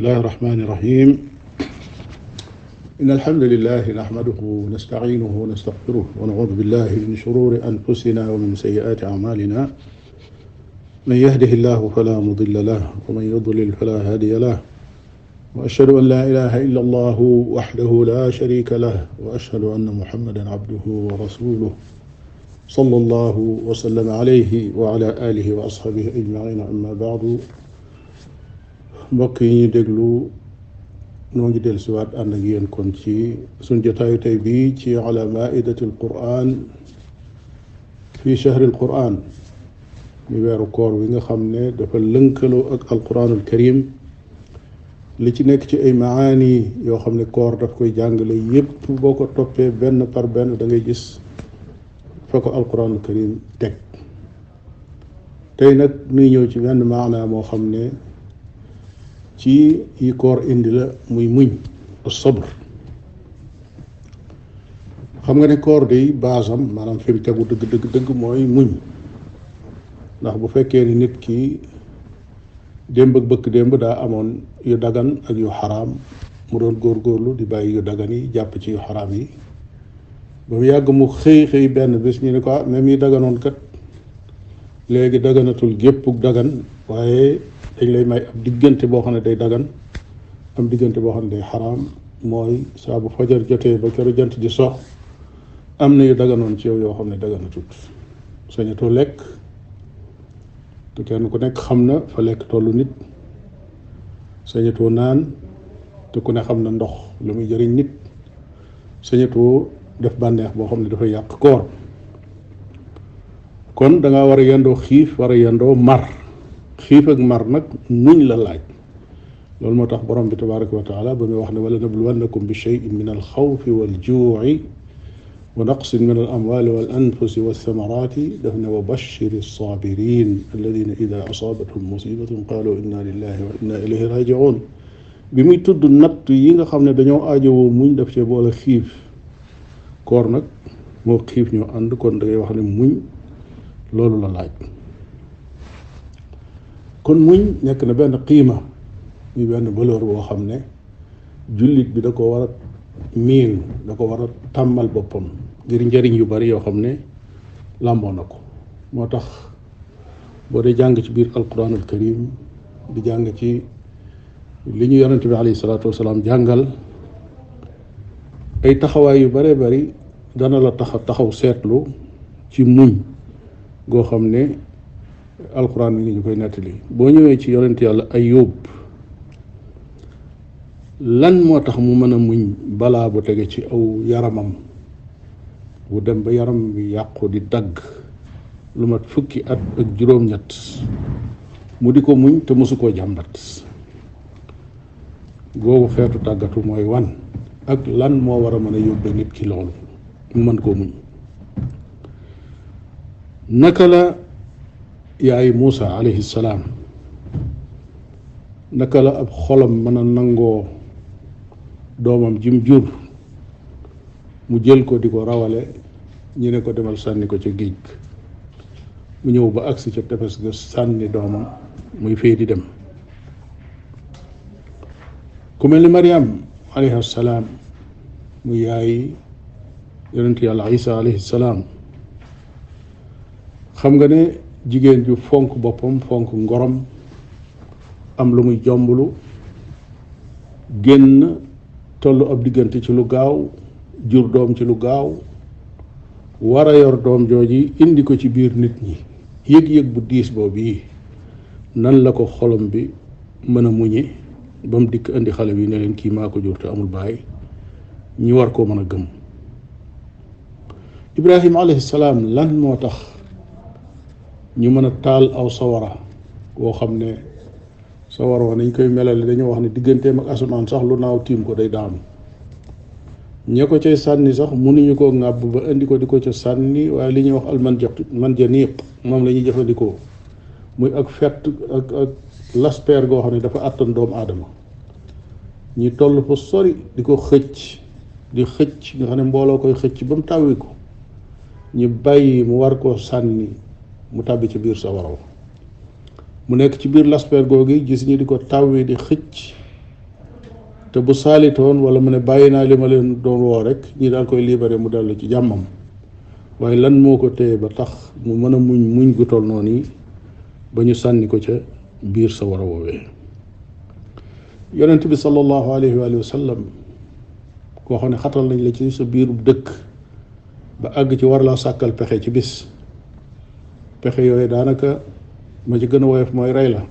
الله الرحمن الرحيم إن الحمد لله نحمده ونستعينه ونستغفره ونعوذ بالله من شرور أنفسنا ومن سيئات أعمالنا من يهده الله فلا مضل له ومن يضلل فلا هادي له وأشهد أن لا إله إلا الله وحده لا شريك له وأشهد أن محمدا عبده ورسوله صلى الله وسلم عليه وعلى آله وأصحابه أجمعين أما بعد mbokk yi ñu déglu noo ngi dellusiwaat ànd ak yéen kon ci suñ jotaayu tey bii ci ala maidati alquran fi chahri alquran mi weeru koor wi nga xam ne dafa lënkaloo ak alquranul karim li ci nekk ci ay maani yoo xam ne koor daf koy jàngale yépp boo ko toppee benn par benn da ngay gis fa ko alquranul karim teg tey nag nuy ñëw ci benn maana moo xam ne ci yi koor indi la muy muñ as-sabr. xam nga ne koor day baasam maanaam fi mu tegu dëgg mooy muñ ndax bu fekkee ni nit ki démb ak bëkk démb daa amoon yu dagan ak yu xaraam mu doon góorgóorlu di bàyyi yu dagan yi jàpp ci yu xaraam yi ba mu yàgg mu xëy benn bés ñu ne ko même yi daganoon kat léegi daganatul géppuk dagan waaye dañ lay may ab diggante boo xam ne day dagan am diggante boo xam ne day xaraam mooy saa bu fajar jotee ba keroog jant di sox am na yu daganoon ci yow yoo xam ne daganatut sañatoo lekk te kenn ku nekk xam na fa lekk tollu nit sañatoo naan te ku ne xam na ndox lu muy jëriñ nit sañatoo def bànneex boo xam ne dafay yàq koor kon da nga war a yendoo xiif war a yendoo mar xiif ak mar nag muñ la laaj loolu moo tax borom bi tabaraka wa taala ba muy wax ne wala nabluwannakum bi shay'in min alxawfi waljuuci wa naqsin min alamwali wal anfusi walthamarati daf ne wa bashir alsabirin alladina ida asaabathum musibatun qalu inna lillahi wa inna ilayhi rajiun bi muy tudd natt yi nga xam ne dañoo aajowoo muñ daf cee boole xiif koor nag moo xiif ñoo ànd kon da ngay wax ne muñ loolu la laaj kon muñ nekk na benn qiima muy benn valeur boo xam ne jullit bi da ko war a miin da ko war a tàmmal boppam ngir njëriñ yu bari yoo xam ne làmboo na ko moo tax boo dee jàng ci biir alquranul karim di jàng ci li ñu yonente bi alayhi salaatu wasalaam jàngal ay taxawaay yu bare bari dana la taxaw seetlu ci muñ goo xam ne alquran mi ngi ñu koy nettali boo ñëwee ci yonent yàlla Ayub lan moo tax mu mën a muñ balaa bu tege ci aw yaramam bu dem ba yaram bi yàqu di dagg lu mat fukki at ak juróom-ñett mu di ko muñ te mosu koo jàmbat googu xeetu tàggatu mooy wan ak lan moo war a mën a yóbbee nit ki loolu mu mën koo muñ naka la yaay Muusa alayhi salaam naka la ab xolam mën a nangoo doomam jim jur mu jël ko di ko rawale ñu ne ko demal sànni ko ca géej mu ñëw ba agsi ca tefes ga sànni doomam muy fee di dem ku mel ni Mariam alayhi salaam mu yaay yonent yàlla Isa alayhi salaam xam nga ne jigéen ju fonk boppam fonk ngorom am lu muy jomblu génn tollu ab diggante ci lu gaaw jur doom ci lu gaaw war a yor doom jooji indi ko ci biir nit ñi yëg-yëg bu diis boobu yi nan la ko xolom bi mën a muñe ba mu dikk indi xale bi ne leen kii maa ko jur te amul baay ñi war koo mën a gëm Ibrahima alayhi salaam lan moo tax ñu mën a taal aw sawara woo xam ne sawara wa nañ koy melale dañoo wax ne digganteem ak asamaan sax lu naaw tiim ko day daanu ña ko cay sànni sax mënuñu koo ŋàbb ba indi ko di ko ca sànni waaye li ñuy wax almanjaniq moom la ñuy jëfandikoo muy ak fett ak laspeer goo xam ne dafa àttan doomu aadama ñi toll fa sori di ko xëcc di xëcc nga xam ne mbooloo koy xëcc ba mu tàwwi ko ñu bàyyi mu war koo sànni mu tàbbi ci biir sawara mu nekk ci biir laspeer googu gis ñi di ko tàwwi di xëcc te bu saalitoon wala mu ne bàyyi naa li ma leen doon woo rek ñi daal koy libéré mu dellu ci jàmmam. waaye lan moo ko téye ba tax mu mën a muñ gu toll noonu yi ba ñu sànni ko ca biir sa war a woowee. yonent bi sallallahu alayhi wa sallam koo xam ne xatal nañ la ci sa biirub dëkk ba àgg ci war laa sàkkal pexe ci bis, pexe yooyu daanaka ma ci gën a woyof mooy rey la.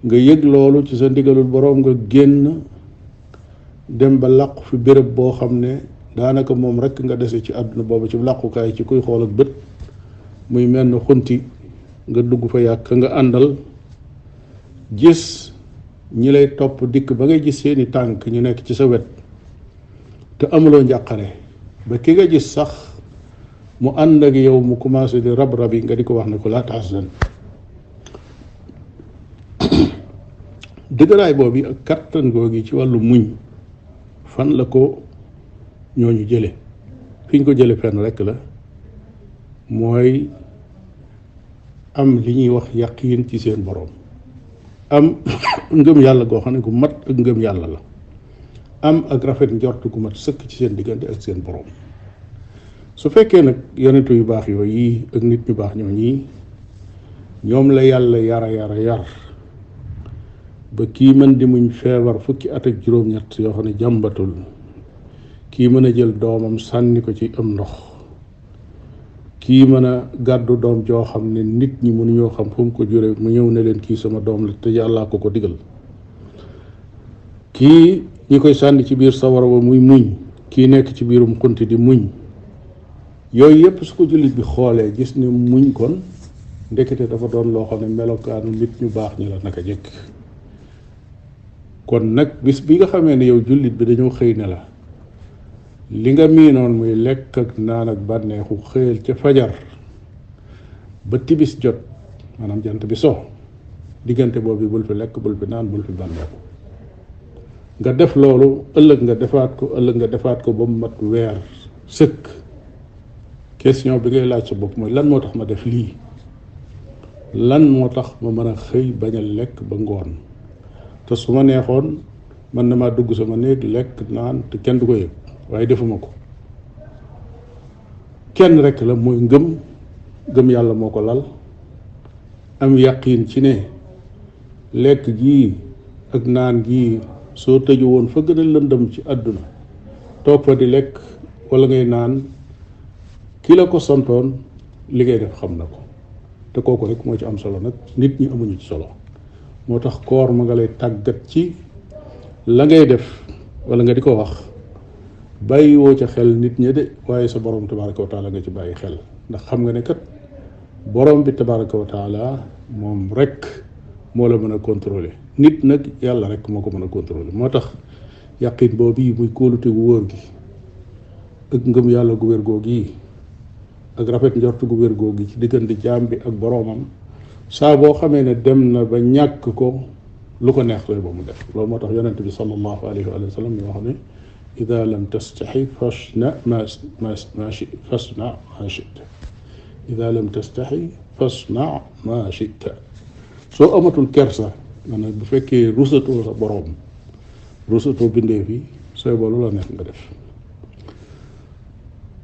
nga yëg loolu ci sa ndigalul boroom nga génn dem ba làqu fi béréb boo xam ne daanaka moom rekk nga dese ci àdduna boobu ci làqukaay ci kuy xool ak bët, muy mel ne xunti nga dugg fa yàq nga àndal gis ñi lay topp dikk ba ngay gis seeni tànk ñu nekk ci sa wet te amuloo njàqare ba ki nga gis sax mu ànd ak yow mu commencé di rab-rab yi nga di ko wax ne ko laa tahzan. dëgëraay boobu ak kattan googi ci wàllu muñ fan la ko ñooñu jële? fi ñu ko jële fenn rekk la, mooy am li ñuy wax yaqiin ci seen boroom, am ngëm yàlla goo xam ne gu mat ak ngëm yàlla la, am ak rafet njort gu mat sëkk ci seen diggante ak seen boroom. su fekkee nag yonentu yu baax yooyu yi ak nit ñu baax ñooñi ñoom la yàlla yar ba kii mën di muñ feebar fukki at ak juróom-ñett yoo xam ne jàmbatul, kii mën a jël doomam sànni ko ci am ndox, kii mën a gàddu doom joo xam ne nit ñi mënuñoo xam fu mu ko jure mu ñëw ne leen kii sama doom la te yàllaa ko digal, kii ñi koy sànni ci biir sawara wa muy muñ, kii nekk ci biirum xunti di muñ. yooyu yépp su ko jullit bi xoolee gis ne muñ kon ndekete dafa doon loo xam ne melokaanu nit ñu baax ñi la naka jëkk. kon nag bis bi nga xamee ne yow jullit bi dañoo xëy ne la li nga miinoon muy lekk ak naan ak bànneexu xëyal ca fajar ba tibis jot, maanaam jant bi so, diggante boobu bul fi lekk, bul fi naan, bul fi bànneexu. nga def loolu ëllëg nga defaat ko ba mu mat weer sëkk. question bi ngay laaj sa bopp mooy lan moo tax ma def lii, lan moo tax ma mën a xëy bañ a lekk ba ngoon, te su ma neexoon man na maa dugg sama néeg lekk naan te kenn du ko yëg, waaye defuma ko. kenn rekk la, mooy ngëm yàlla moo ko lal, am yaqiin ci ne lekk gii ak naan gii soo tëju woon fa gën a lëndëm ci àdduna toog fa di lekk walla ngay naan, ki la ko santoon li ngay def xam na ko, te kooku rek moo ci am solo. nag nit ñi amuñu ci solo. moo tax koor ma nga lay tàggat ci la ngay def walla nga di ko wax bàyyiwoo ca xel nit ñi de, waaye sa borom tabaraka wa taala nga ci bàyyi xel, ndax xam nga ne kat borom bi tabaraka wa taala moom rek moo la mën a contrôler. nit nag yàlla rek moo ko mën a contrôler. moo tax yàqin boobu yi muy kóolute gu wóor gi ak ngëm yàlla gu wér googu yi ak rafet njort gu wér googu ci diggante jaam bi ak boroomam, saa boo xamee ne dem na ba ñàkk ko lu ko neex ba mu def. loolu moo tax yonent bi sallallahu alayhi wa sallam yoo xam ne ida lam tastaxi fasna ma chita, ida lam tastaxi fasna ma chita. soo amatul kersa, maanaam bu fekkee rusatoo sa boroom, rusatoo bindee fi, sooy ba lu la neex nga def.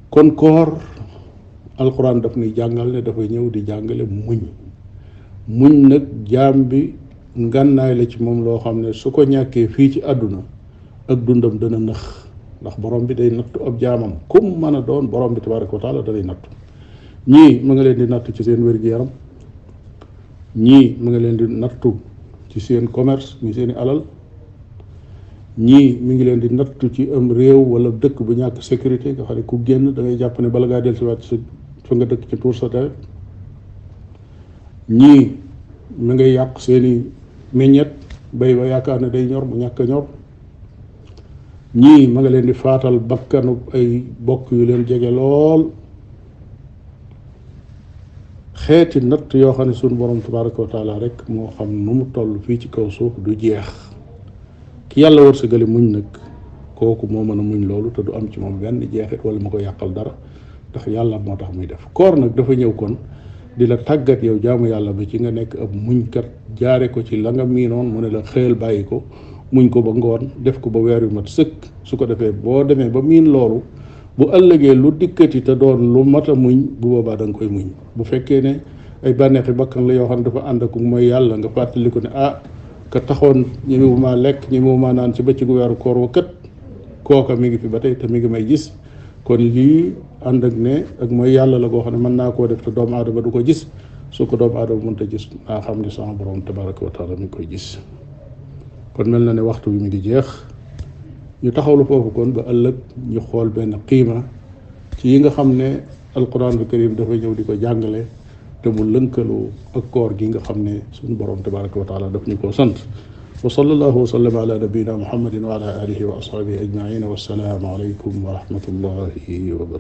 kon koor alxuraan daf nuy jàngal ne dafay ñëw di jàngale muñ nag jaam bi ngànnaay la ci moom loo xam ne su ko ñàkkee fii ci àdduna ak dundam dana nëx, ndax borom bi day nattu ab jaamam kum mën a doon. borom bi tabaraka wa taala danay nattu. ñii mu nga leen di nattu ci seen wér-gu-yaram, ñii mu nga leen di nattu ci seen commerce mi seeni alal, ñii mi ngi leen di nattu ci am réew wala dëkk bu ñàkk sécurité nga xam ne ku génn da ngay jàpp ne bala ngaa dellusiwaat fa nga dëkk ci tuur sa deret. ñii mi ngay yàq seeni meññet bay ba yaakaar ne day ñor mu ñàkk a ñor. ñii ma nga leen di faatal bakkanu ay bokk yu leen jege lool. xeeti natt yoo xam ne suñu borom tabaraka wa taala rek moo xam nu mu toll fii ci kaw suuf du jeex. ki yàlla wërsëgale muñ nag kooku moo mën a muñ loolu te du am ci moom benn jeexit wala mu ko yàqal dara, ndax yàlla moo tax muy def. koor nag dafa ñëw kon di la tàggat yow jaamu yàlla bi ci nga nekk ab muñkat, jaare ko ci la nga miinoon mu ne la xëyal bàyyi ko, muñ ko ba ngoon def ko ba weer yu mat sëkk su ko defee boo demee ba miin loolu bu ëllëgee lu dikkati te doon lu mat a muñ bu boobaa da nga koy muñ. bu fekkee ne ay bànneexi bakkan la yoo xam ne dafa ànd ak mooy yàlla nga fàttali ko ne ka taxoon ñemewu maa lekk ñemewu maa naan ci bëccëgu weeru koor wa kët kooka mi ngi fi ba tey te mi ngi may gis kon lii ànd ak ne ak mooy yàlla la goo xam ne mën naa koo def te doomu aadama du ko gis su ko doomu aadama mënta gis naa xam ne sama borom tabaraka wa taala mi ngi koy gis. kon mel na ne waxtu bi mi ngi jeex ñu taxawlu foofu kon ba ëllëg ñu xool benn qiima ci yi nga xam ne alquranul karim dafay ñëw di ko jàngale te mu lënkaloo ak koor gi nga xam ne suñu borom tabaraka wa taala daf ñu koo sant. wa sallallahu wa sallam ala nabiyina muhammadin wa ala alihi wa ashabihi ajmain wa assalaamu alaykum wa rahmatullahi wa barakatuh.